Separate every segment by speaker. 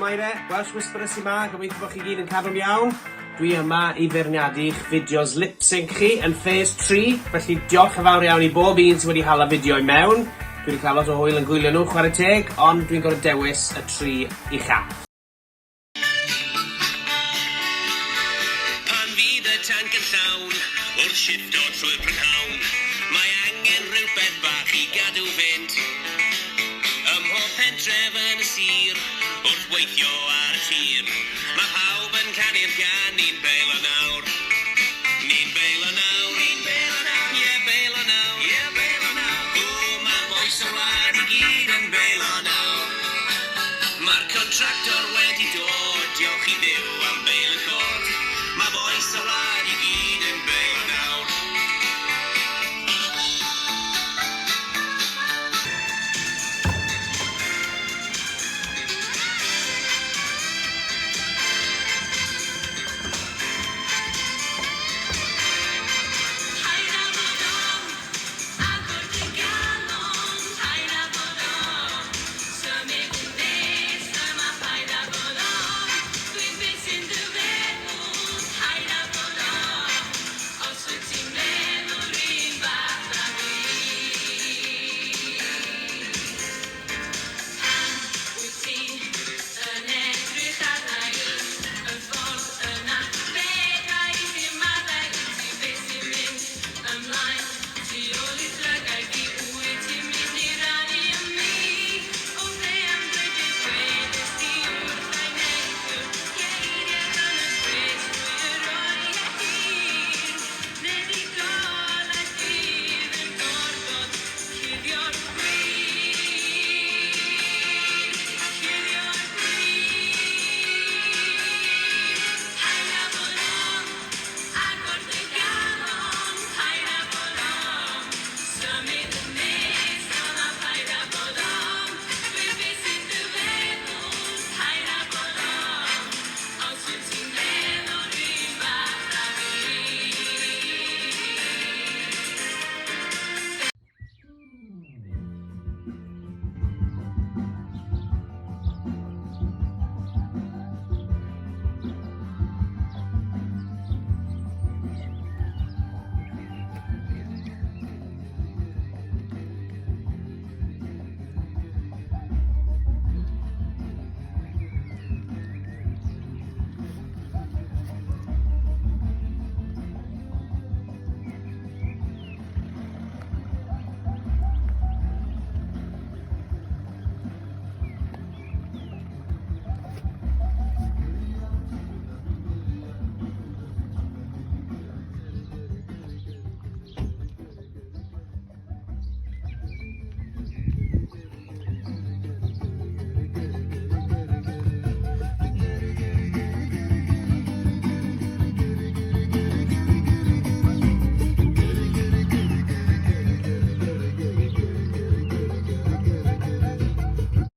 Speaker 1: Shwmae Welsh Whisperer sy 'ma, gobeithio bod chi gyd yn cadw'n iawn. Dwi yma i feirniadu'ch fideos lip sync chi yn phase 3, felly diolch yn fawr iawn i bob un sydd wedi hala fideo i mewn. Dwi wedi cael lot o hwyl yn gwylio nhw, chwarae teg, ond dwi'n gorfod dewis y tri ucha.
Speaker 2: Pan fydd y tanc yn llawn, wrth shifto trwy'r prynhawn, mae angen rhywbeth bach i gadw fynd. Ym mhob pentref yn y sir, wrth weithio ar y tir, mae pawb yn canu'r gân, ni'n beilo nawr. Ni'n beilo nawr. Ni'n beilo nawr. Ie, beilo nawr. Ie, beilo nawr. O, mae'r bois y wlad i gyd yn beilo nawr. Mae'r contractor wedi dod, diolch i Dduw am beil y cod. Mae bois y wlad i gyd yn beilo nawr.
Speaker 3: Paid â bod ofn, agor dy galon, paid â bod ofn, symud yn nes yma, paid â bod ofn, dwi'n byth sy'n dy feddwl, paid â bod ofn. Os wyt ti'n meddwl 'run fath â fi. Pan wyt ti yn edrych arna i, y ffordd yna, fedra i ddim maddau i ti beth sy'n mynd ymlaen tu ôl i'th lygaid di, wyt ti'n mynd i rannu â mi? O be am dweud beth wedest di wrtha i neithiwr, geiriau yn y gwres drwy yr oriau hir, neu di golau dydd yn gorfod cuddio'r gwir, cuddio'r gwir. Paid â bod ofn, agor dy galon, paid â bod ofn, symud yn nes yma, paid â bod ofn, dweud beth sy'n dy feddwl, paid â bod ofn, os wyt ti'n meddwl 'run fath â fi.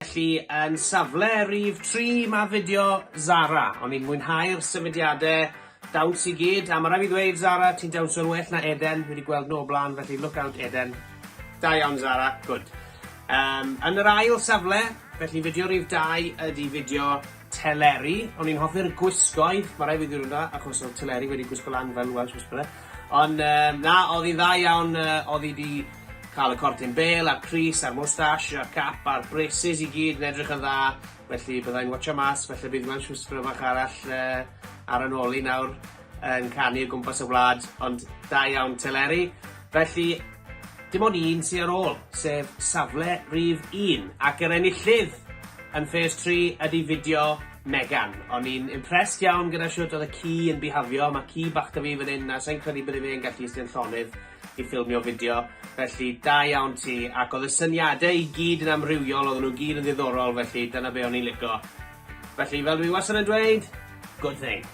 Speaker 1: Felly, yn safle rif 3 mae fideo Zara. O'n i'n mwynhau'r symudiadau dawns i gyd, a ma' raid fi ddweud Zara, ti'n dawnsio'n well na Eden, fi wedi gweld nhw o blaen, felly look out Eden. Da iawn Zara, good. Um, yn yr ail safle, felly fideo rif 2 ydy fideo Teleri. O'n i'n hoffi'r gwisgoedd, mae rhaid fi ddweud hwnna, achos oedd Teleri wedi gwisgo lan fel Welsh Whisperer. Ond um, na, oedd hi'n dda iawn, uh, oedd hi wedi cael y cortyn bel, a'r crys, a'r moustache, a'r cap, a'r braces i gyd yn edrych yn dda. Felly byddai'n watcha mas, felly bydd Welsh Whisperer bach arall uh, ar yn ôl i nawr yn canu o gwmpas y wlad, ond da iawn Teleri. Felly, dim ond un sy ar ôl, sef safle rif un, ac yr enillydd yn Phase 3 ydy fideo Megan. O'n i'n impressed iawn gyda shwt oedd y ci yn bihafio, mae ci bach 'da fi fan hyn a sai'n credu bydde fe'n gallu eistedd yn llonydd i ffilmio fideo, felly da iawn ti, ac oedd y syniadau i gyd yn amrywiol, oedden nhw gyd yn ddiddorol, felly dyna be o'n i'n lico. Felly, fel dwi wastad yn dweud, good thing.